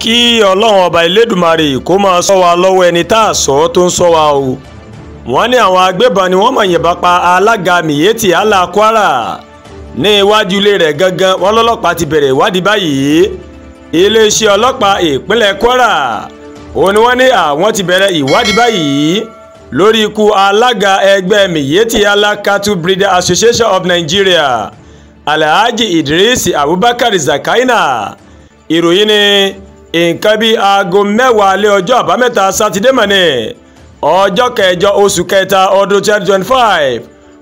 Kí Ọlọ́run ọba Elédùmarè kó máa ṣọ́ wa lọ́wọ́ ẹni tá a sọ tó ń ṣọ́ wa o. Wọ́n ní àwọn agbébọn ni wọ́n mọ̀ yìnbọn pa alága Miyetti Allah Kwara ní iwájú ilé rẹ̀ gangan. Wọ́n lọ́lọ́pàá ti bẹ̀rẹ̀ ìwádìí báyìí. Iléeṣẹ́ ọlọ́pàá ìpínlẹ̀ Kwara òun ni wọ́n ní àwọn ti bẹ̀rẹ̀ ìwádìí báyìí lórí ikú alága ẹgbẹ́ Miyetti Allah Cattle Breeder Association of Nigeria, Alhaji Idris Abubakar Zakaina. Ìròyìn ní nǹkan bíi aago 10 lé ọjọ́ àbámẹ́ta sátidé mọ́ni ọjọ́ kẹjọ oṣù kẹta ọdún 2025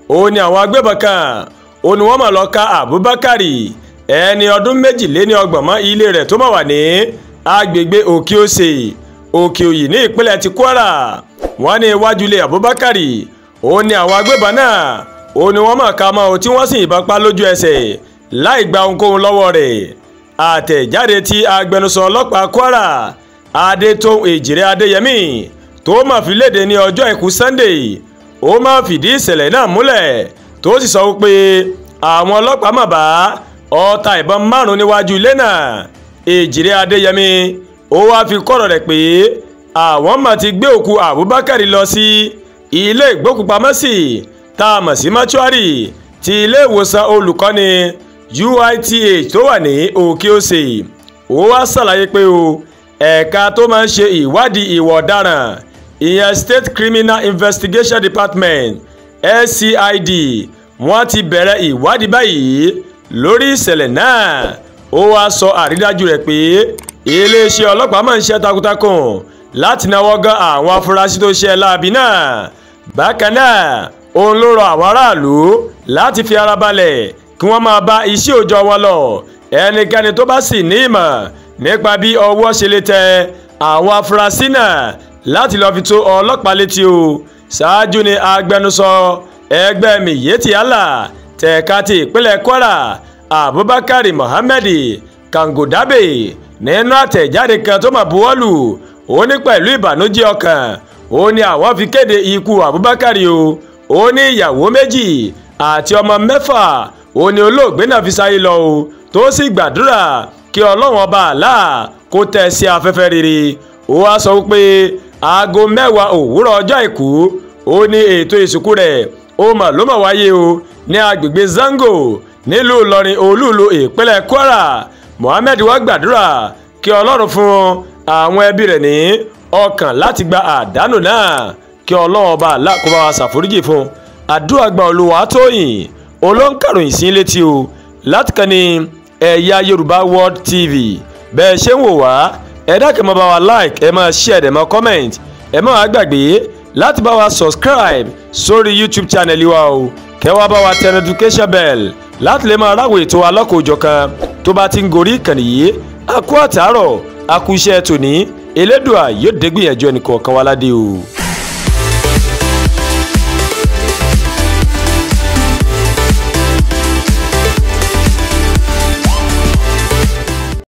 òun ni àwọn agbébọn kan òun ni wọ́n mọ̀ lọ ká Abubakar ẹni ọdún 32 mọ́ ilé rẹ̀ tó mọ̀ wà ní agbègbè Òkè-Òsè Òkè-Òyì ní ìpínlẹ̀ ti Kwara. Wọ́n ní iwájú ilé Abubakar òun ni àwọn agbébọn náà òun ni wọ́n mọ̀ ká mọ́ ohun tí wọ́n sì yìnbọn pa lójú ẹsẹ̀ láì gba ohunkóhun lọ́wọ́ rẹ̀. Àtẹ̀jáde tí agbẹnusọ ọlọ́pàá Kwara Adétóun Èjìrẹ́ Adéyẹmí tó máa fi léde ní ọjọ́ àìkú Sunday ó máa fìdí ìṣẹ̀lẹ̀ náà múlẹ̀ tó sì sọ pé àwọn ọlọ́pàá mà bá ọta ìbọn 5 níwájú ilé náà. Èjìrẹ́ Adéyẹmí ó wáá fi kọ́rọ̀ rẹ̀ pé àwọn mà ti gbé òkú Abubakar lọ sí ilé ìgbókùpamọ́sí tá a mọ̀ sí mọ́ṣúárì ti ilé ìwòsàn olùkọ́ni UITH tó wà ní Òkè-Òsè. Ó wá ṣàlàyé pé o ẹ̀ka tó máa ń ṣe ìwádìí ìwà ọ̀daràn ìyẹn State Criminal Investigation Department SCID wọ́n ti bẹ̀rẹ̀ ìwádìí báyìí lórí ìṣẹ̀lẹ̀ náà. Ó wá sọ àrídájú rẹ̀ pé iléeṣẹ́ ọlọ́pàá máa ń ṣe takuntakun láti náwó gan àwọn afurasí tó ṣe láabi náà. Bákan náà òun ló rọ àwọn aráàlú láti fi ara balẹ̀ kí wọ́n máa bá iṣẹ́ òòjọ́ wọn lọ. Ẹnikẹ́ni tó bá sì ní ìmọ̀ nípa bí ọwọ́ ṣe lè tẹ àwọn afurasí náà láti lọ́ọ́ fi tó ọlọ́pàá létí o. Ṣáájú ni agbẹnusọ ẹgbẹ́ Miyetti Allah tẹ̀ka ti ìpínlẹ̀ Kwara Abubakar Mohammed Kangodabe nínú àtẹ̀jáde kan tó máa buwọ́lù ó ní pẹ̀lú ìbànújẹ́ ọkàn ó ní àwọn fi kéde ikú Abubakar o. Ó ní ìyàwó 2 àti ọmọ 6 ó ní olóògbé náà fi sáyé lọ o, tó sì gbàdúrà kí Ọlọ́run ọba àlá kó tẹ̀ sí afẹ́fẹ́ rere. Ó wá sọ pé aago 10 òwúrọ̀ ọjọ́ àìkú ó ní ètò ìsìnkú rẹ̀ ó mà ló mà wáyé o ní agbègbè Zango nílùú Ìlọrin olúùlú ìpínlẹ̀ Kwara. Mohammed wá gbàdúrà kí Ọlọ́run fún àwọn ẹbí rẹ̀ ní ọkàn láti gba àdánù náà, kí Ọlọ́run ọba àlá kó bá wa ṣàforíjì fún. Àdúrà gba Olúwatóyìn olóńkàròyìn sí létí o láti kàn ní Ẹ̀yà Yorùbá World TV. Bẹ́ẹ̀ ṣe ń wò wá ẹ dákẹ́ mọ́ bá wa like, ẹ máa share, ẹ máa comment, ẹ má wá gbàgbé láti bá wa subscribe sórí YouTube channel wa o. Kẹ́ wá bá wa tẹ notification bell láti lè máa ráwọ̀ ètò alọ́kọ̀ọ́jọ̀kan tó bá ti ń gorí ìkànnì yìí. A kú àtàárọ̀, a kú iṣẹ́ tòní, Elédùà yóò dégbìyànjú ẹnì kọ̀ọ̀kan wa ládé o.